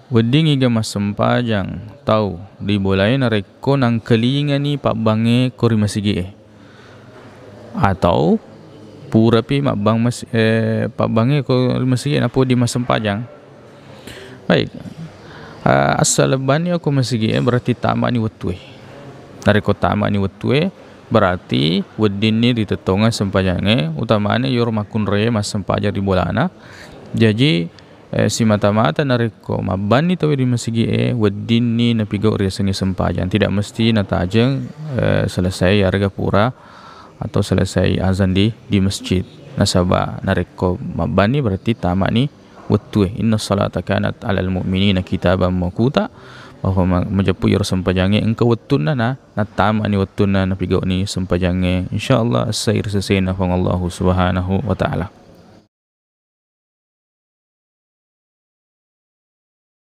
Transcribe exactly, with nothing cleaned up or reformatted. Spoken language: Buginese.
Weddingngi ga massempajang tau ri bolae narekko nangkalingani pabbangnge ko ri masigi'e? Atau purapi mabbang mas-, eh, pabbangnge ko ri masigi'e nappa wedding massempajang? Baik. Ah, assalebbanni okko masigi'e berarti tamani wettue. Narekko tamani wettue, berarti weddinni ritettongeng sempajangnge, utamana iyaro makkunraie massempajang ri bolana. Jaji, eh, simata-mata narekko mabbanni tauwe ri masigi'e, weddinni napigau riasengnge sempajang. Tidak mesti natajeng, eh, selesai yarega pura atau selesai azan di, di masjid. Nasaba narekko mabbanni berarti tamani wettue. Inna salata kanat alal mu'minina kitaban mauquta. Bahwa ma-, majeppu iyaro sempajangnge engka wettunna na, natamani wettunna napigauni sempajangnge. Insyaallah, essai ri sesena Puang Allahu Subhanahu wa Ta'ala.